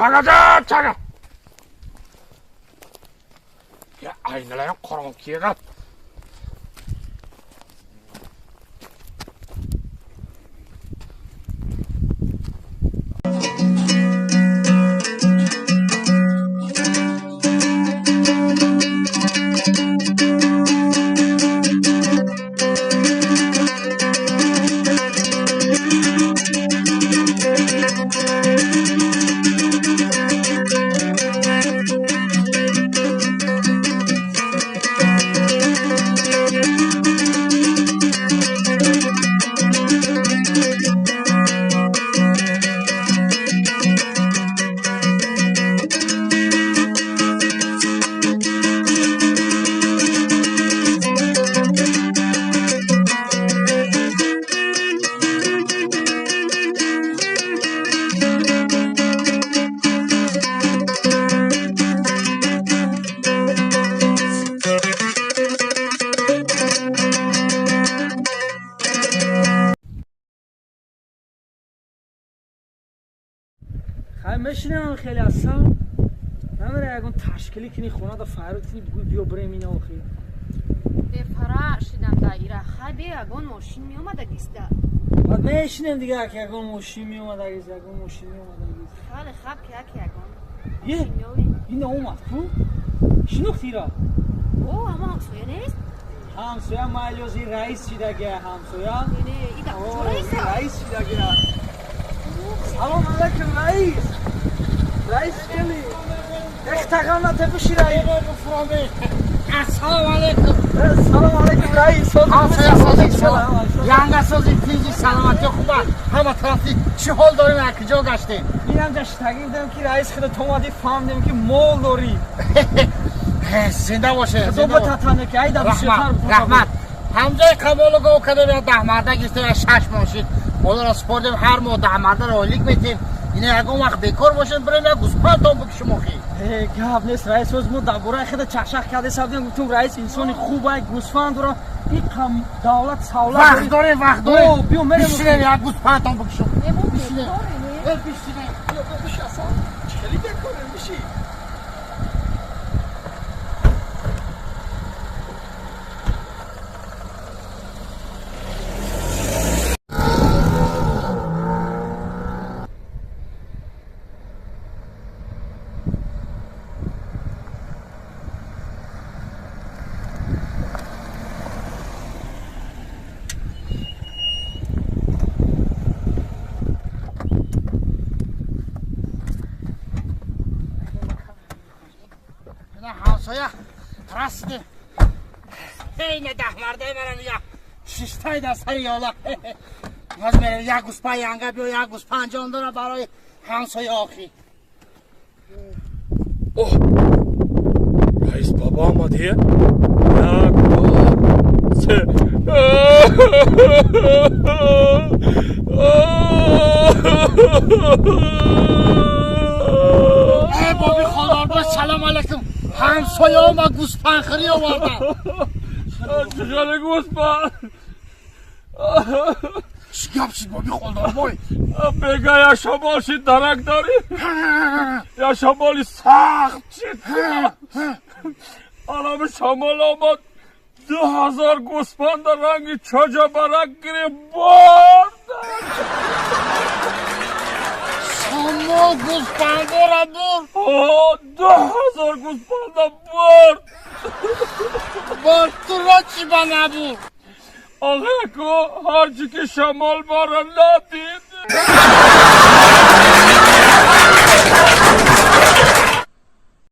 Чага чага. Ya aynalar qorong'i keladi. Хай мешинам хеле асан. Намера ягон ташкилӣ кини хона да файрод кини бигӯй биё бирем ина охи. Бефара шидам да ира. Хай бе ягон мошин меомадагиста. Баъд мешинем дига ки ягон мошин меомадагист, ягон мошин меомадагист. Хеле хаб ки яки ягон. Е, ина омад ку? Шинохти ира? О, ама ҳамсоя нест? Ҳамсоя майлёзи раис шидагия ҳамсоя. Не, ида куҷо раиса? Раис шидагия. Салом алейкум раис. Раис хеле. Ихтағам тепиши раис. Ассалому алейкум. Салом алейкум раис. Ҳамсоя созӣ, янга созӣ, тинҷи, саломатӣ хуба. Ҳама тарафи чӣ ҳол дорем, аз куҷо гаштем? Инам гаштагӣ будам ки раис худо томадӣ фаҳмидем ки мол дорӣ. Зинда боше. Худо бататане ки айда бисёртар. Раҳмат. Ҳамҷои Камолу гов кардем, я 10 марда гирифтем, я 6 моҳ шид. Болоро супордем, ҳар моҳ 10 мардаро ойлик метем. Ина ягон вақт бекор бошем, бирем як гӯспандтон бикушем охи. Гап нест раис, оз мо дар бораи худа чахчах карда сабдем, гуфтем раис инсони хуб ай, гӯсфанд дора, иқам давлат савлат вақт дорем, вақт дорем. Биё мерем. Бишинем, як гӯспандтон бикушем. Бишинем. Бишинем. Биши асан. Хеле бекорем, биши. Ҳамсоя расидем. Ина 10 мардаи мара нигоҳ шиштай дар сари ёла. Боз мерем як гӯспанд янга биё, як гӯспанд ҷон дора барои ҳамсоя охи. Оҳ, раис баба омад. Як, ду, се. Э боби хонорбош, салом алейкум. Ҳамсоя омад, гӯспандхӯрӣ оварда. Чӣ гӯспанд? Чӣ гап шид, боби холдорбой? Бега я шамол шид, дарак дорӣ? Я шамоли сахт шид. Алами шамол омад, 2000 гӯспанда ранги чоҷа барак гирифт бурд. Шамол гӯспандора бурд? 2000 гӯспанда бурд. Бурд, туро чӣ ба набурд? Охе ку ҳарчи ки шамол мара надид.